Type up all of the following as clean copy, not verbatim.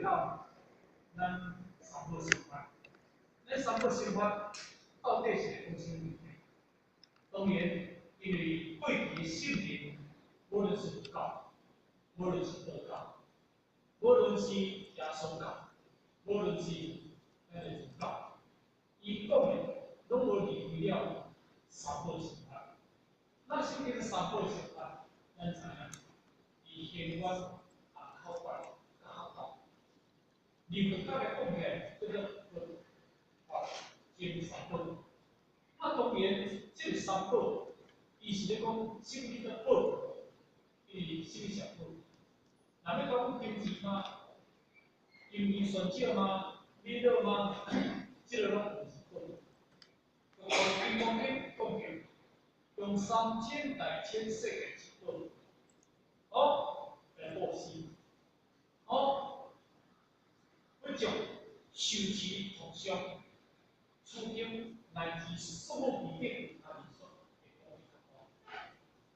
到咱三寶心法。咱三寶心法到底是咧講啥物件？當然，因為過去的聖人，無論是佛教，無論是道教，無論是耶穌教，無論是咱的佛教，伊講的攏無離開了三寶心法。那啥物叫做三寶心法？咱知影，伊行願、啊口訣、佮學道。以佛教來講起來，叫做佛法經三寶。那當然，這個三寶，伊是咧講啥物叫做寶？因為啥物是寶？若欲講金錢嗎？金銀鑽石嗎？米樂嗎？這個攏毋是寶。金剛經講過，用三千大千世界之寶，哦，來布施，哦，不將受持無上，此經乃至數目比等，啊，二說會講比較多。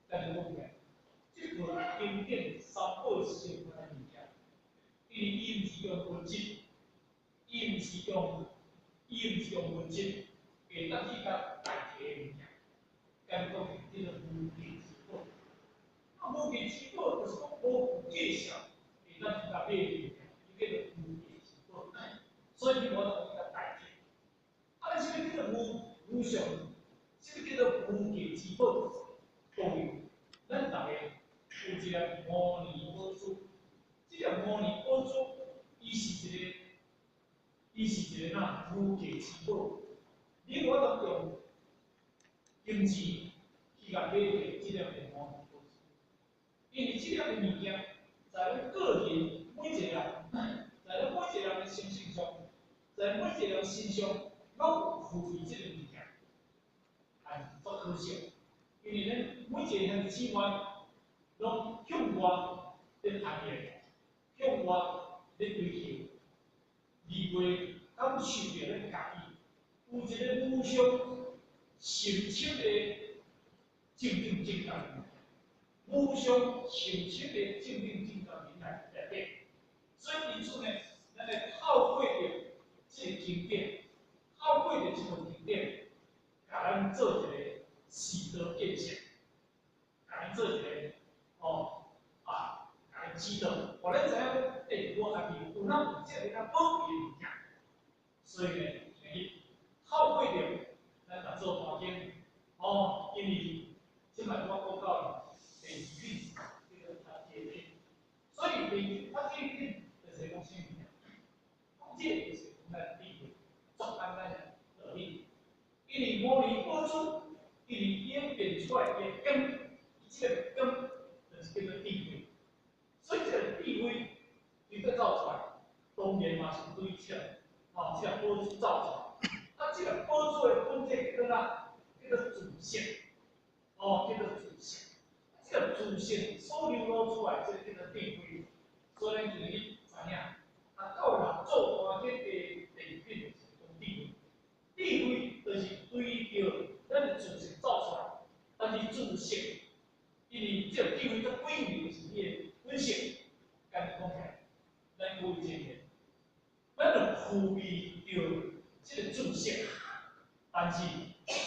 但是講起來，這部經典三寶成分的物件，因為伊毋是用物質，伊毋是用物質，會當去共代替的物件。敢講叫做無價之寶。啊，無價之寶就是講無價數，會當去共買的物件，伊叫做無價之寶。所以伊無法度去共代替。啊，啥物叫做無無上？啥物叫做無價之寶？各位，咱逐家有一个摩尼寶珠，這個摩尼寶珠，伊是一個哪無價之寶。你無法度用金錢去共買著這粒的摩尼寶珠，因為這粒的物件，在咱個人每一個人，在咱每一個人的心性上，在每一個人身上，攏有具備這個物件，但是足可惜，因為咱每一個兄弟姊妹，攏向外咧貪欲，向外咧追求，而袂感受著咱家己有一個無上深切的正定正覺，無上深切的正定正覺明來內底，所以因此呢，咱來透過著這個經典，透過著這部經典，共咱做一個示導見識，共咱做一個哦啊，共咱指導，予咱知影講，欸，我家己有哪有這个較寶貴的物件，所以呢，今日透過著咱來做大經，哦，因為這擺我講到第二品叫做法界品，所以第二法界品就是講啥物件？講這個就是講咱智慧，足簡單的道理。因為摩尼寶珠，因為演變出來的光，這個光就是叫做智慧，所以這個智慧伊閣走出來，當然嘛是對這哦，這個寶珠走出來。啊，這個寶珠的本體叫做哪？叫做自性，哦，叫做自性。這個自性所流露出來，這個叫做智慧。所以咱今日知影，啊，到六祖壇經的第二品就是講智慧。智慧就是對著咱的自性走出來，但是自性，因為這個智慧才歸於就是你的本性。簡單講起來，咱有一個，咱就具備著這個自性，但是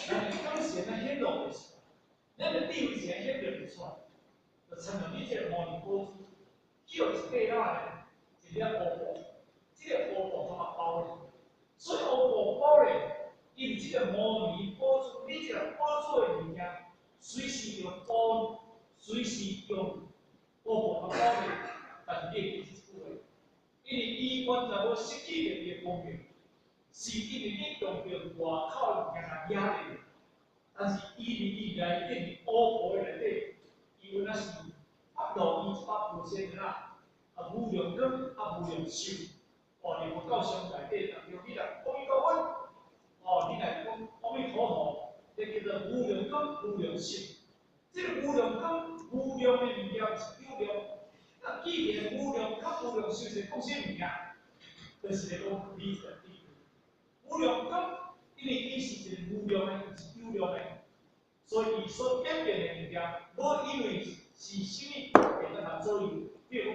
咱的感性咱顯露袂出來，咱的智慧是顯露袂出來，就親像你這個摩尼寶珠，叫一塊仔的一粒烏布，這個烏布怎啊包咧？所以烏布包咧，因為這個摩尼寶珠，你這個寶珠的物件，隨時用包，隨時用烏布來包咧，但是你會記這句話，因為伊完全無失去著伊的光明，是因為你用著外口的物件來壓咧，但是伊佇伊內底佇烏布的內底，伊有那是發露伊一百無限的啦，啊無量光啊無量壽，哦，佇佛教上內底當中，你若阿彌陀佛，哦，你若講阿彌陀佛，這叫做無量光無量壽。這個無量光無量的物件是有量，那既然無量較無量壽是講啥物件？就是咧講你一個智慧。無量光，因為伊是一個無量的，毋是有量的，所以伊所演變的物件，無因為是啥物會當共左右。比如講，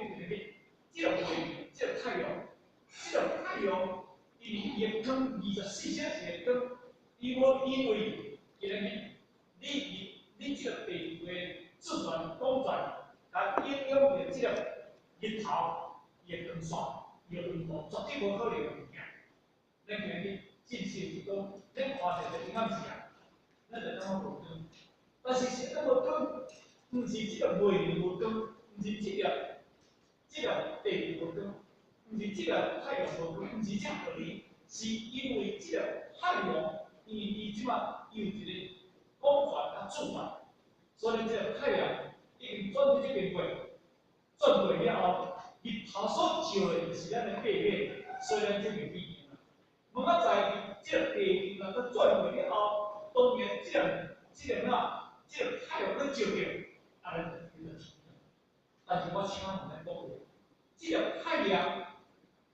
今日這個月、這個太陽，太陽，因為伊的光24小時的光，伊無因為今日你這個地球的自轉公轉，來影響著這個日頭伊的光線，伊的溫度，絕對無可能的物件。咱今日進行是講，咱看著就黑暗時啊，咱就感覺無光。但是是感覺光，毋是這個月亮無光，毋是這個地球無光，毋是這個太陽無光，毋是這個道理，是因為這個太陽，因為伊這馬有一個公轉佮自轉，所以這個太陽已經轉佇這邊過，轉過了後，日頭所照的就是咱的背面，所以咱這邊變光。問仔在這個地球若閣轉過了後，當然這個哪，這個太陽閣照著，啊，咱就變做天。但是我請問咱各位，這個太陽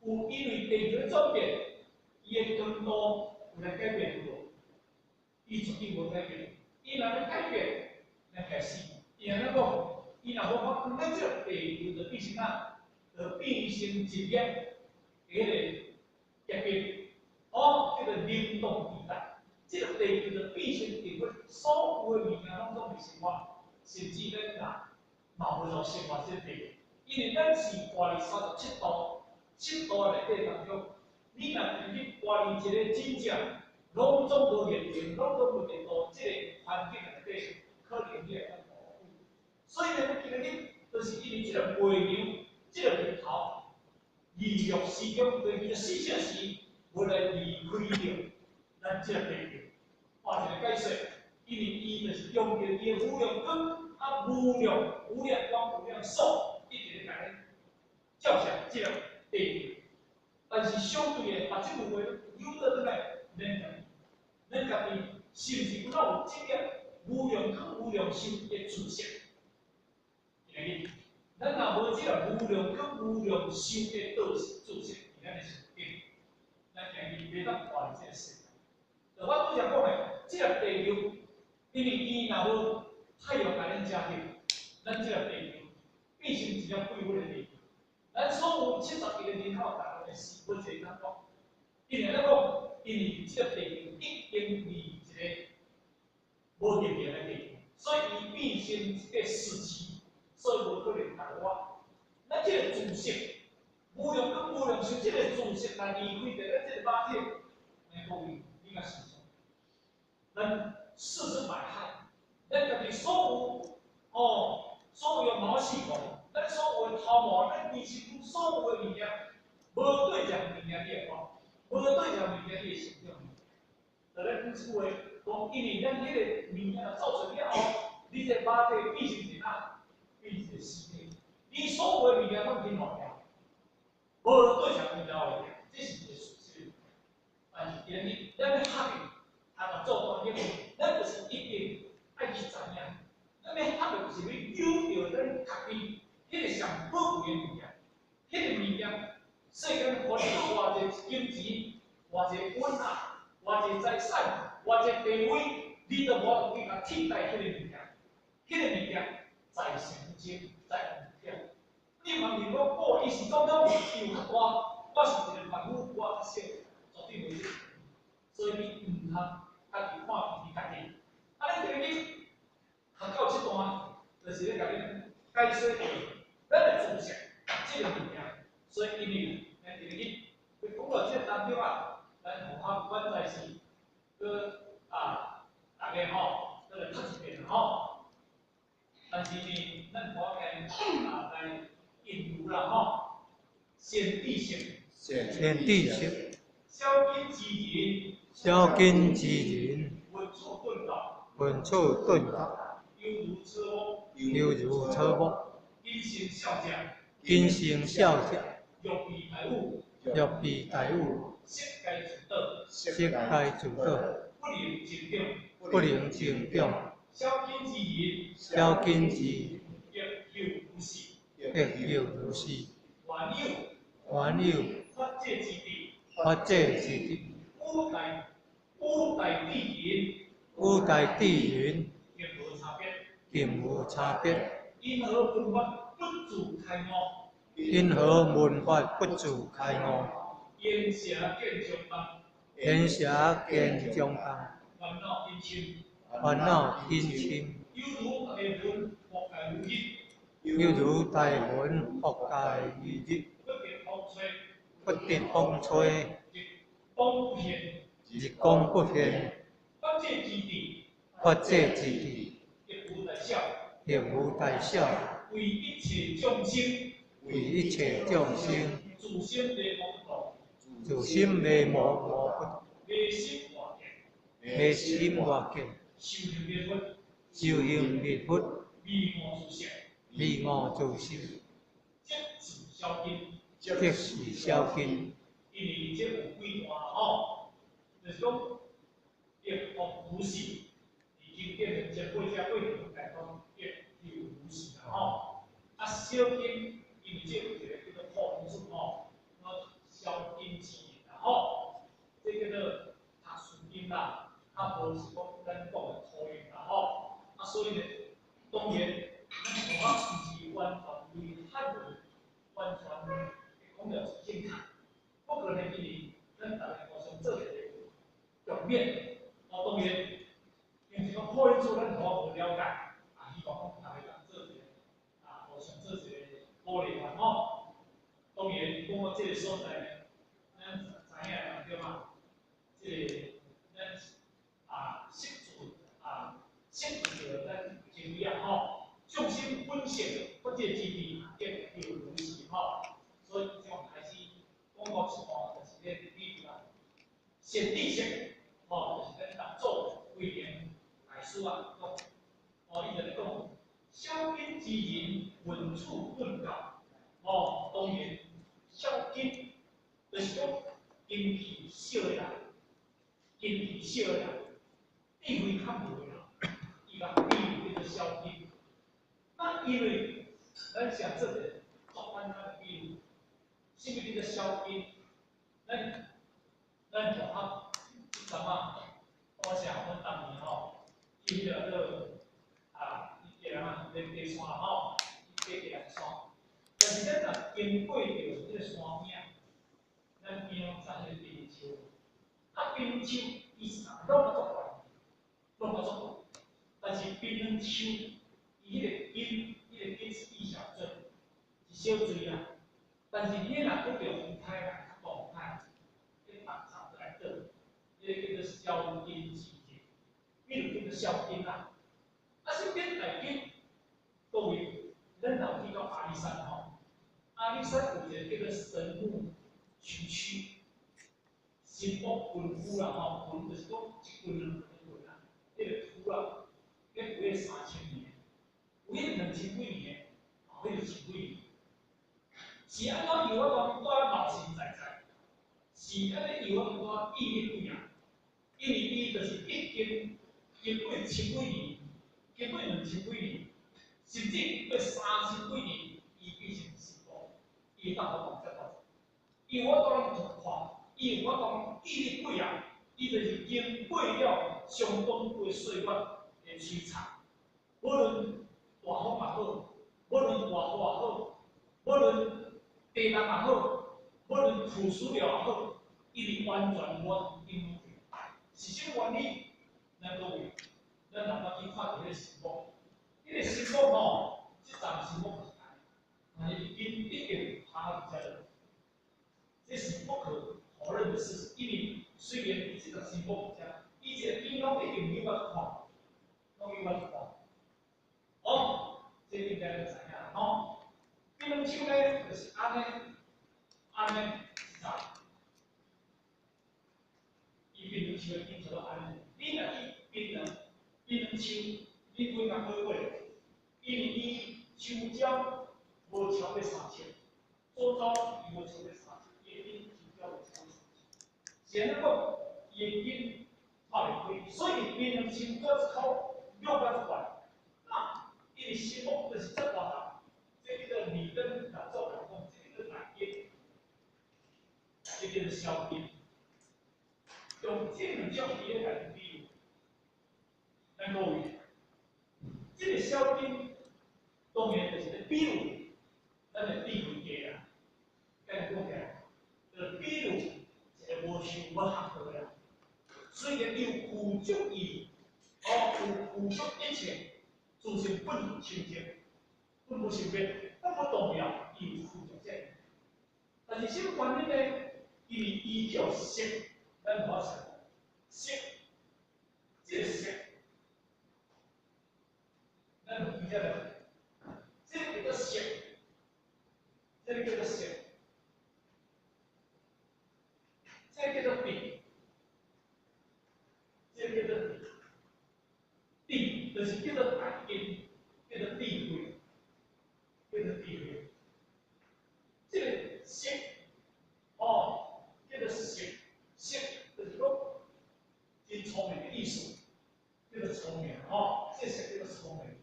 有因為地球的轉變，伊的光度有來改變無？伊絕對無改變。伊若欲改變，咱開始。伊按呢講，伊若無法度，咱這個地球就變成哪？就變成一粒彼個結冰，哦，叫做冷凍地帶。這個地球就變成地球所有的物件攏總袂生活，甚至咱人嘛無法生活這個地球。因為咱是活佇37度、7度內底當中，你若去活佇一個真正攏總無熱能、攏總無電路這個環境內底，可能你會較痛苦。所以呢，今日就是因為這個月亮、這個日頭，日落時鐘對24小時無來離開著咱這個地球。換一個解說，因為伊就是用著伊的無量光啊，無量無量光無量壽，一直咧共咱照射這個地球。但是相對的，目睭有話扭倒轉來，咱家己，咱家己是毋是敢若有這個無量光無量壽的知識？今日，咱若無這個無量光無量壽的道知識，佇咱的心頂，咱今日袂當活佇這個世界。就我拄才講的，這個地球，因為伊若無太陽共咱遮熱，咱這個地球變成一粒廢物的地球。咱所有70億個人口，逐個會死，無一個通講。因為按怎講？因為這個地球已經離一個無熱能的地球，所以伊變成一個死區，所以無可能台灣。咱這個知識，無量光無量壽，這個知識來離開著咱這個肉體，來各位，你敢想像？咱四肢百骸，咱家己所有哦，所有的毛細孔，咱所有的頭毛，咱規身軀所有的物件，無對一項物件你會活，無對一項物件你會成長。就咧講這句話，講因為咱彼個物件若做出了後，你這個肉體變成一啥？變成一個死體。你所有的物件攏變壞掉，無對一項物件會，這是一個事實。但是今日咱欲學的，啊，做大業，咱就是一定愛去知影。咱欲學的就是欲有著咱家己彼個上寶貴的物件，彼個物件，世間予你閣偌濟金錢、偌濟穩啊、偌濟財產、偌濟地位，你都無法度去共替代彼個物件。彼個物件在神經，在物件。你毋通認講，哦，伊是總統，伊有較大，我是一個凡夫，我較小，絕對袂這個。所以你毋通家己看輕你家己。啊，咱今日學到這段，就是咧共恁解說著咱的知識這個物件。所以今日咱今日去講到這個當中啊，咱佛學關在是閣啊，逐家吼，閣來讀一遍吼。但是呢，咱看見啊，來引讀啦吼，善知識，善知識，小根之人，小根之人，聞處頓覺，聞處頓覺，猶如草木，猶如草木，根生孝者，根生孝者，欲避大雨，欲避大雨，悉皆自倒，悉皆自倒，不能增長，不能增長。小根之人，小根之人，亦猶如是，亦猶如是。原有，原有，法界之地，法界之地，與大智雲，與大智雲，並無差別，並無差別。因何聞法不自開悟？因何聞法不自開悟？煙霞見長夢，煙霞見長夢，煩惱根深，煩惱根深，猶如大雲覆蓋如日，猶如大雲覆蓋如日，不得風吹，不得風吹，日光不現，日光不現，法界之智，法界之智，亦無大小，亦無大小，為一切眾生，為一切眾生，自心迷無不動，自心迷無無不動，迷心外見，迷心外見，修行滅佛，修行滅佛，迷悟自性，迷悟自性，即是小根，即是小根。因為這有幾段吼，就是講憶復如是，佇經典的前輩者過去攏講憶猶如是啦吼。啊，小根，因為這有一個叫做破因術吼，小根之言啦吼，這叫做讀書音啦，較無是講咱講的土音啦吼。啊，所以呢，當然咱大學毋是完全對漢文完全會講得正確。不過呢，因為咱逐家互相做一個共勉，哦，當然，因為講破音字咱大家無了解，啊，希望講逐家人做一個啊，互相做一個鼓勵嘛吼。當然，講到這個所在呢，咱知影啦，對嗎？這個咱啊，識字啊，識字著咱前輩啊吼，眾生本性法界之智，亦猶如是吼，所以從開始講到一半，就是咧比喻啊，善知識，吼，就是咱六祖慧能大師啊講，哦，伊就咧講，小根之人，聞處頓教，哦，當然，小根就是講根器小的人，根器小的人，智慧較無的人，伊共比喻叫做小根。那因為咱想做一個足簡單的比喻，啥物叫做小根？咱大學彼陣啊，我想阮當年吼，去彼個叫啊，彼個啊，咧爬山吼，去爬爬山。但是咱若經過著這個山嶺，咱邊仔在彼個檳樹，啊，檳樹伊是攏較足懸，攏較足懸。但是檳榔樹，伊彼個根，彼個根是地小水，是小水啊。但是你若拄著風颱啊，較大風颱，彼重插就來倒，彼個叫做小根之人，比如叫做小根啊。啊，啥物大根？各位，咱若有去到阿里山吼，阿里山有一個叫做神木群區，神木群區啦吼，群就是講一群兩群的群啊，彼個區啊，彼有彼3000年，有彼2000幾年，哦，彼個千幾年，是按怎有法度蹛老神在在？是按呢有法度蹛毅力幾啊？因為伊就是已經經過千幾年，經過2000幾年，甚至經過3000幾年，伊變成神木，伊會當予動遮大。伊有法度通突破，伊有法度毅力幾啊？伊就是經過了相當久的歲月的摧殘，無論大風也好，無論大雨也好，無論地動也好，無論土石流也好，伊是完全無法度影響著。是啥物原理？咱各位，咱若捌去看著彼個神木，彼個神木吼，這叢神木就是按呢，但是伊根已經趴佇遮落，這是不可否認的事實。因為雖然這個神木佇遮，伊這個根攏已經有法看，攏有法看。哦，這應該都知影啦吼。檳榔樹呢，就是按呢，按呢一叢。伊檳榔樹的根就按呢。你若去檳榔樹，你規工過過，因為伊樹膠無超過3尺，左走伊無超過3尺，伊的根樹膠無超過三尺。是按怎講？伊的根破袂開，所以檳榔樹閣一箍咬甲足懸。那伊的神木就是遮大叢，這叫做理根六祖來講，這叫做大根，這叫做小根。用這兩種佇咧來比喻，咱各位，這個小根當然就是咧比喻咱的智慧低啦。按呢講起來，就是比喻无学道的人，雖然伊有具足義，哦，有具足一切，自性本清淨，本無生滅，本無動搖，伊有具足這個。但是什麼原因呢？因為伊叫色，咱無法想色，這個色，咱有記得無？這個叫做色，這個叫做色，這個叫做智，這個叫做智，智就是叫做大根，叫做智慧，叫做智慧。這個色，哦，叫做色，色就是講真聰明的意思，叫做聰明，吼，這個色叫做聰明。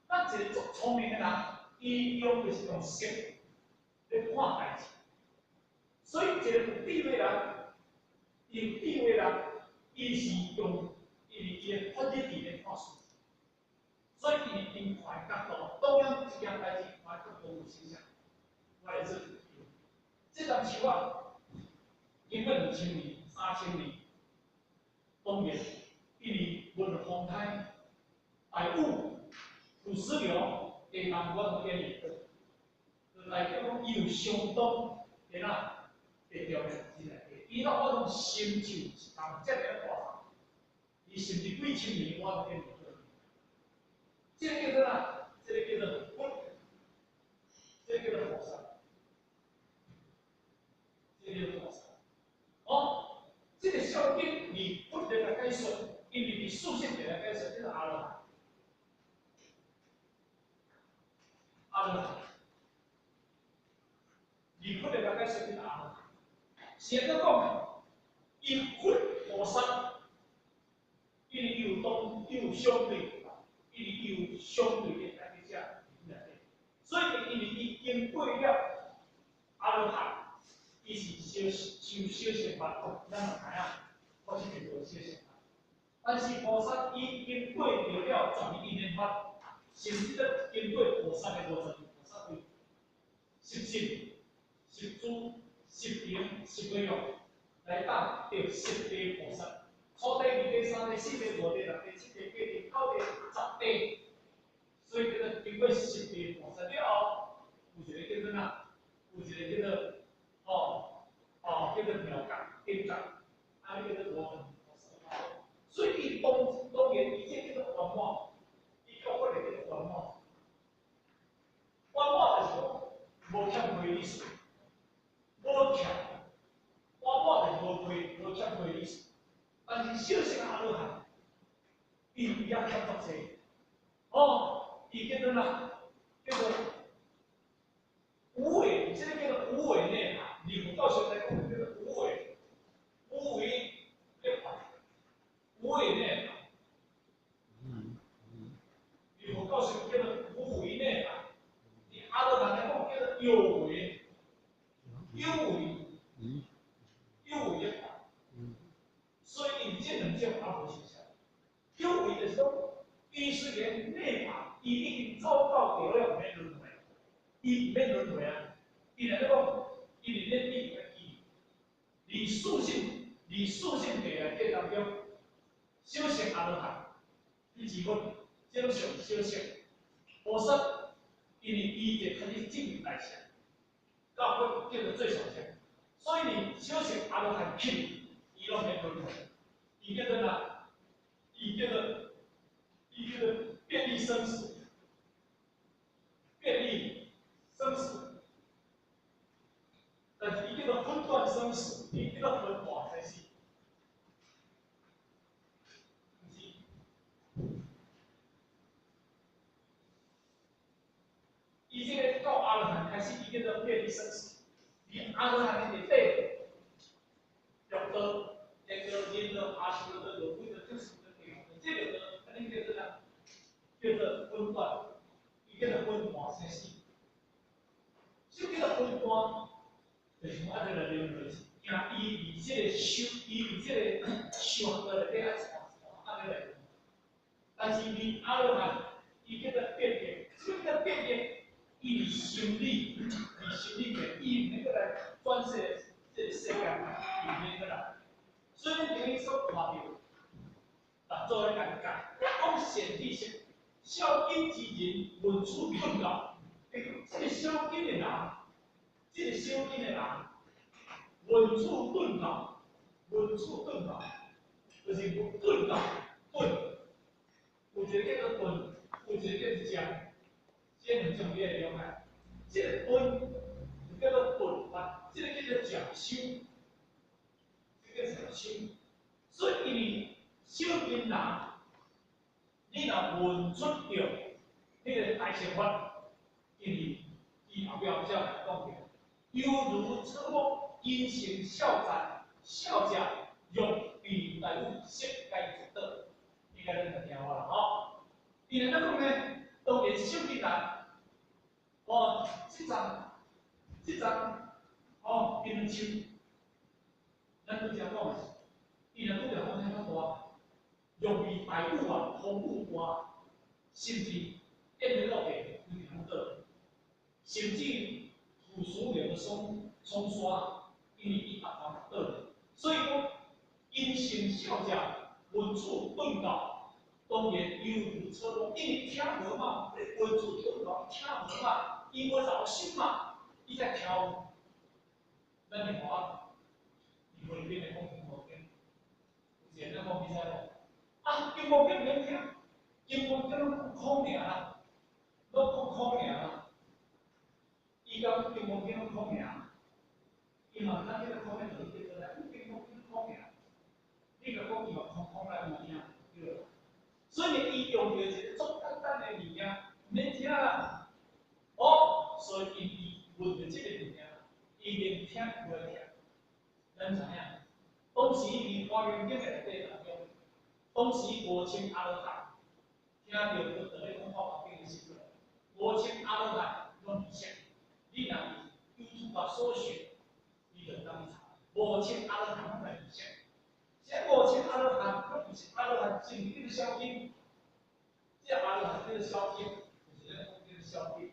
咱一個足聰明的人，伊用就是用色來看代誌。所以一個有智慧人，有智慧人，伊是用伊伊的法力佇咧看事。所以伊因看的角度，當然一件代誌看的角度有影響。我來做這丛樹仔，經過2000年、3000年，當然，因為文風台、大雨、土石流、地動我攏建議，就代表講伊有相當的啦，地條件之內底，伊若我攏心樹一叢遮爾大，伊甚至幾千年我攏建議。這個叫做啥？這個叫做佛，這個叫做菩薩，這個叫做菩薩。哦，這個小經以佛來解說，因為佇四聖諦來解說，這個阿羅漢，阿羅漢，以佛來解說，這個阿羅漢，是按怎講？伊佛菩薩，因為伊有當，伊有相對。因為伊有相對的代表者佇內底，所以因為伊經過了阿羅漢，伊是修修小乘法，咱嘛知影，我是叫做小乘法。但是菩薩已經過著了12因緣法，甚至閣經過菩薩的52菩薩位，十信、十住、十行、十無用，來當得十地菩薩。初地、二地、三地、四地、五地、六地、七地、八地、九地、十地，所以叫做經過十地菩薩了後，有一個叫做哪？有一個叫做哦哦，叫做妙覺、頂覺，啊，叫做無菩薩。所以伊當當然，伊這叫做圓滿，伊教法的叫做圓滿。圓滿就是講無欠虧的意思，無欠，圓滿就是無虧，無欠虧的意思。但是小乘阿羅漢，伊有也欠足濟，哦，伊叫做哪？叫做無為，這個叫做無為涅槃。以佛教上來講，叫做無為，無為涅槃，無為涅槃。以佛教上叫做無為涅槃。以阿羅漢來講，叫做有為，有為，有為涅槃。所以，因這兩種也無相像。有為就是講，伊雖然涅槃，伊已經走到著了，毋免輪迴，伊毋免輪迴啊。伊若咧講，伊佇咧比較記，佇四聖，佇四聖諦內底當中，小乘阿羅漢，伊是講，這攏屬於小乘。菩薩，因為伊就開始進入大乘，到佛叫做最上乘，所以你小乘阿羅漢去，伊攏免輪迴。伊叫做哪？伊叫做便利生死，便利生死。但是伊叫做分段生死，伊叫做分段生死。毋是。伊這個到阿羅漢開始，伊叫做便利生死。伊阿羅漢的內底，六道。這個人道、阿修羅道、餓鬼道、畜生道、地獄道，這六道，安呢叫做啥？叫做分段，伊叫做分段生死。什麼叫做分段？就是講按呢來輪迴，驚伊佇這個修，伊佇這個修學道內底愛一段一段按呢來。但是佇阿羅漢，伊叫做變異，什麼叫變異？伊佇心理，佇心理面，伊毋免閣來轉世。這個世間伊免過來。所以咱頂日所看著，來做咧簡介，講善知識，小根之人聞處頓教，這個小根的人，這個小根的人，聞處頓教，聞處頓教，就是頓教頓，有一個叫做頓，有一個叫做漸，這兩種你會了解。這個頓就叫做頓法，這個叫做漸修，這個叫漸修。所以因為小根人，你若聞出著彼個大乘法，因為伊後壁有才來講著，猶如草木，因成孝讚，孝者欲彼大雨，悉皆作倒。應該恁就聽我啦吼。伊來怎講呢？當然小根人，哦，這層，這層，哦，檳榔樹，咱拄才講的，伊若拄著風遐較大，若遇大雨啊，風雨大，甚至變咧落地，規定攏倒，甚至土石流的沖刷，因為伊逐項倒，所以講，因成孝者，聞處頓教，當然猶如草木，因為聽無嘛，你聞處頓教，聽無嘛，伊無留心嘛，伊才聽有。咱另外，伊菲律賓的講金剛經，有一個咧講你知無？啊，金剛經免聽，金剛經攏講空爾啦，攏講空爾啦。伊講金剛經攏空爾，伊嘛毋知彼個空的道理佇佗來，金剛經空爾，你若講伊嘛空空來有聽，對。所以伊用著一個足簡單的物件，毋免聽啦。哦，所以伊聞著這個物件，伊連聽都袂聽。咱知影，當時佇華嚴經的內底當中，當時五千阿羅漢聽著佛陀咧講法華經的時陣，五千阿羅漢攏離想。你若 YouTube 搜尋，你就當去查。五千阿羅漢攏來離想。這五千阿羅漢，攏毋是阿羅漢，真叫做小根。這阿羅漢叫做小根，就是咱講叫做小根。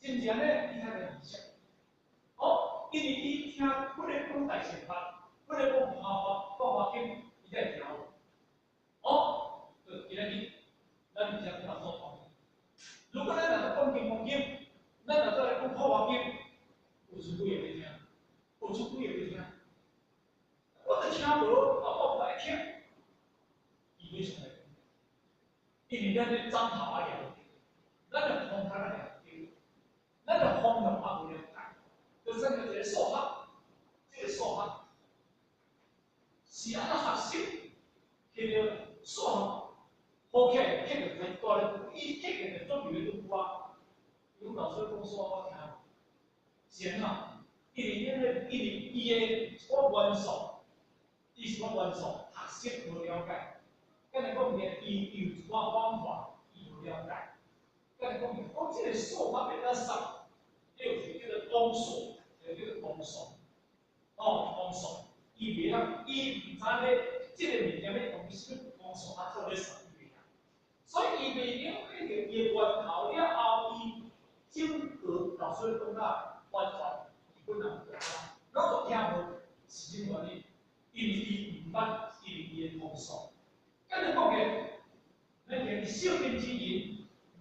真正咧，伊才來離想。哦，因為伊聽佛咧講大乘法，佛咧講法法華經，伊才會聽有。哦，就今仔日，咱而家聽所講。如果咱若講金剛經，咱若再來講法華經，有出幾个欲聽？有出幾個欲聽？我著聽無，啊，我毋愛聽。伊欲創來？因為咱咧枕頭仔掠，咱的方向仔掠對，咱的方向仔無了解，就算一個數學，這個數學是按怎學習？彼個數學好起來，起個太大咧，伊起個就準備咧拄啊。有老師講數學我聽，是按怎？因為因為因為伊的一寡元素，伊是寡元素學習無了解。敢若講伊有一寡方法，伊無了解。敢若講講這個數學欲按怎算，有一個叫做公數，一個叫做公數。哦，公數，伊袂曉，伊毋知咧，這個物件欲用啥物公數啊做咧算，伊袂曉。所以伊袂了解著伊的源頭了後，伊整個老師講甲完全伊本人就攏都聽無，是啥原因？因為伊毋捌，因為伊的公數。敢若講嘅，咱聽小根之人，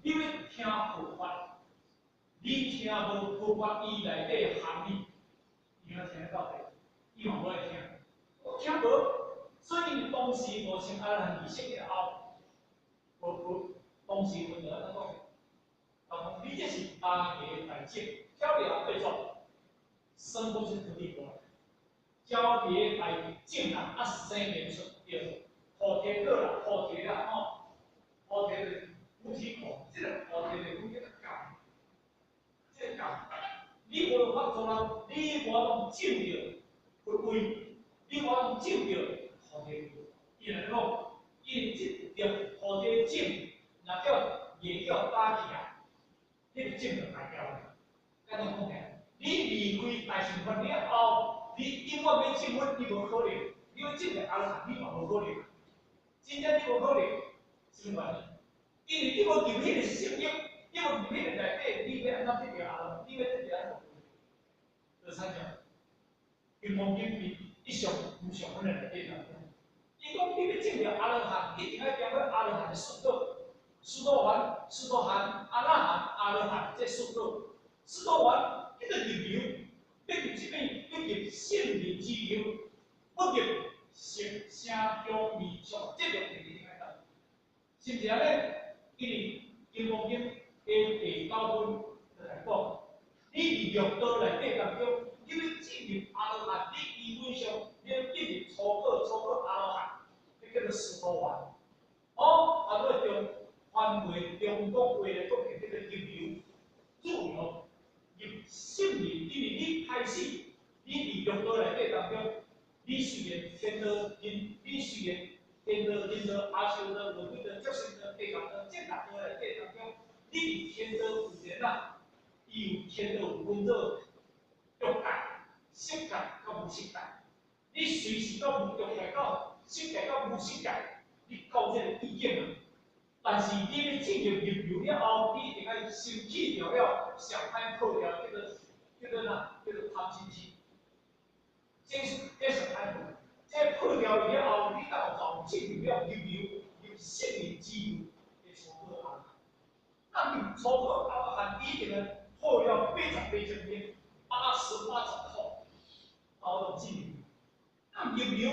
你欲聽佛法，你聽無佛法伊內底含義，伊若聽得到底，伊嘛無愛聽，我聽無，所以當時五千阿羅漢離世了後，無無當時佛就按怎講？講你這是大家大眾，曉了對做，生不是土地婆，交疊大眾啊，啊生緣出對。菩提果啦，菩提啦，吼，菩提的菩提果，這個菩提的果叫做感，這個感，你無法度啦，你無法度證著佛位，你無法度證著菩提果。伊來講，伊這粒菩提種，若叫夜叫打起來，彼個種就壞掉了。按怎講呢？你離開大乘法了後，你永遠欲證佛，你無可能。你欲證著阿羅漢，你嘛無可能。真正你無可能，啥物原因？因為你無入彼個聖域，你無入彼個內底，你欲按怎得著阿羅漢？你欲得著按怎？就親像金剛經佇一上無上分的內底當中，伊講你欲證著阿羅漢，一定愛經過阿羅漢的四果，須陀洹、斯陀含、阿那含、阿羅漢這四果。須陀洹叫做入流，欲入啥物？欲入聖人之流，欲入色聲香味觸，這六個一定愛到。是毋是按呢？因為金剛經的第九分就來講，你佇六道內底當中，你欲進入阿羅漢，你基本上你欲進入初果，初果阿羅漢，這叫做須陀洹。哦，啊，你中翻譯中國話來講，叫做入流，注流入聖人，因為你開始，你佇六道內底當中，你雖然天道人，你雖然天道、人道、阿修羅、餓鬼道、畜生道、地獄道，這六道內底當中，你佇天道有緣啊，伊有天道有分做欲界、色界佮無色界。你隨時到無欲界到色界到無色界，你到這個意境啊。但是你欲進入入流了後，你一定愛先去掉了上歹破掉，叫做哪？叫做貪嗔癡。這上歹破，這破掉了後，你才有從進入了入流入聖人之流的初果阿羅漢。那入初果阿羅漢，一定愛破了88千天，88種苦，到度進入。那入流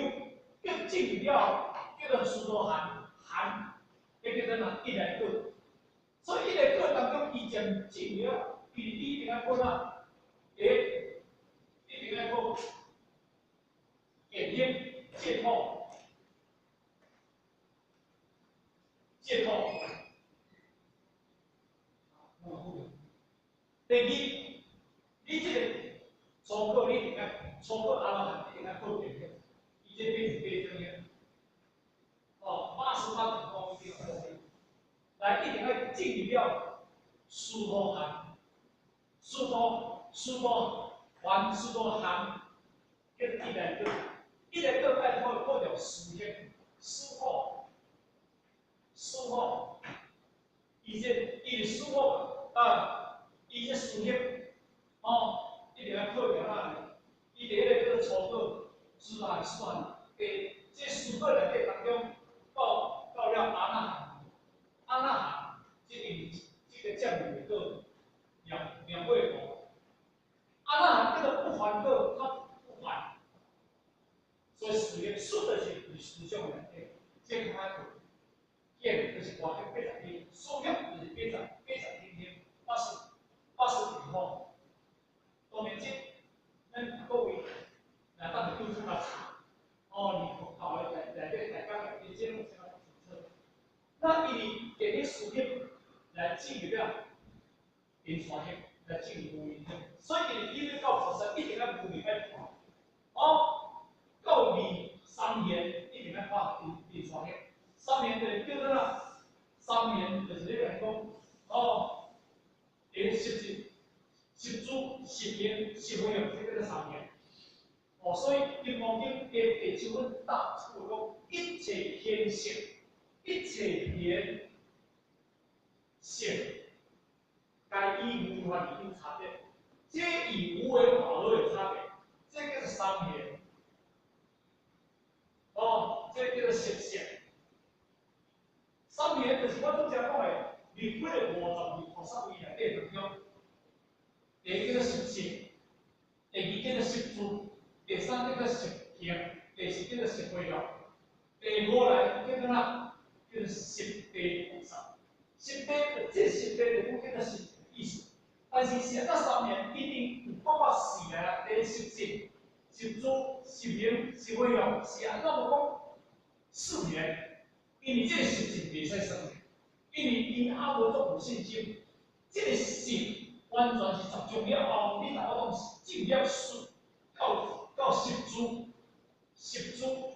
叫進入了，叫做須陀洹，含，這叫做哪？一來果。所以一來果當中，伊漸進入了，伊一定愛破哪？欸，一定愛破見行、解脫、解脫。第二，你這個初果，你一定愛初果阿羅漢，一定愛破見行，伊這88種行，哦，88種苦一定愛破。來，一定愛進入了須陀洹，須陀須陀洹須陀含，叫做一來果，一來果愛破掉思行、思苦、思苦，伊這伊是思苦啊，伊這思行，哦，一定愛破掉啦。伊佇彼個叫做初果、須陀洹、須陀含，佇這四果內底當中，到了阿那含，阿那含，這因為這個佔有的果，描繪圖。阿那含叫做不還果，他不還，所以思行思就是佇思想內底，這較歹破。見就是外向80天，思想就是80天天，80天吼。當然這，咱各位若當陣拄出來查，哦，二頭的內內底大家內底這攏相當清楚。那伊佇電影思想來進入了臨床行，來進入無明行，所以伊欲到菩薩一定愛無明愛破，哦，到二三緣一定愛破臨床行，三緣就是叫做哪？三緣就是咧來講，哦，第十一、十住、十行、十回向，這叫做三緣。哦，所以《金剛經》的第七分答出講，一切現象，一切現象，皆以無法而有差別。這與無為法都有差別，這叫做三緣。哦，這叫做十相。三緣就是我拄才講的，入彼個52菩薩位內底當中，第一叫做十相，第二叫做十住，第三叫做十行，第四叫做十回向，第五來叫做哪？叫做十地菩薩。十地，這十地就講叫做十意思。但是是按怎三緣一定有包括四個啊，第十信、十住、十行、十回向，是按怎無講四緣？因為這個十信袂使算，因為伊猶無足有信心。這個信完全是十種了後，你若我講進了十到十住、十住、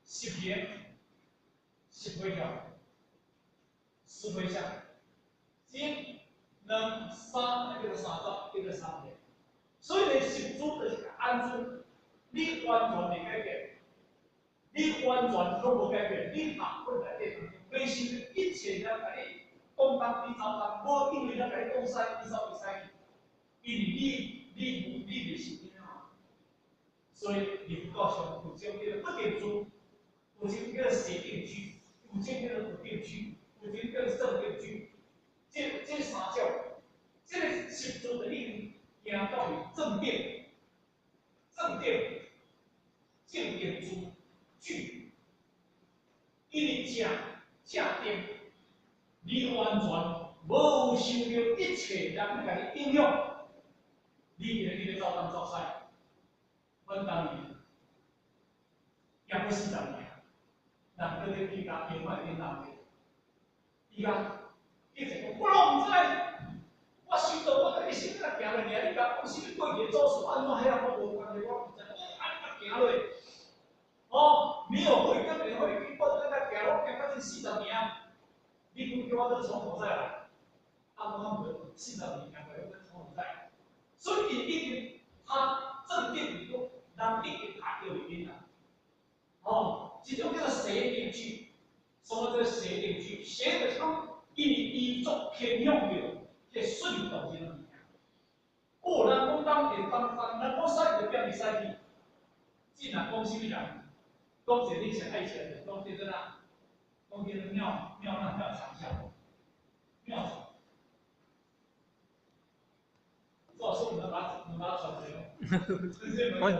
十行、十回向、十回向，一、兩、三，那叫做三十，叫做三緣。所以呢，十住就是安住，你完全袂改變，你完全攏無改變，你下本內底當中，袂受一切人共你講東，你走東，無因為人共你講西，你走伊西去，因為你袂受影響。所以佛教上有種叫做不定住，有種叫做邪定聚，有種叫做不定聚，有種叫做正定聚。這三種，這個十住就已經行到去正定、正定、正定住聚，因為正正定，你完全無受著一切人共你影響，你就去咧走東走西。阮當年行過40年，人閣咧去共英法恁人伊講，伊就講我攏毋知，我想到我一生仔行落爾，你共講啥物過去的祖師按怎遐我無關係，我毋知，我按怎行落，哦，沒有會跟人會去報這個行，我行到這40年，你講叫我閣從頭再來，啊，我無40年行過來，我閣從頭再來，所以伊已經他正定講，人已經卡掉裡面啦，哦，這種叫做邪定聚，什麼叫邪定聚？邪就是講，因為伊做偏向著這順動這個物件。哦，人講東就東東，人講西就變伊西去。這若講啥物人？講一個你上愛食的，講叫做哪？講叫做廟廟那廟長銷，廟長。做說你能把傳出來。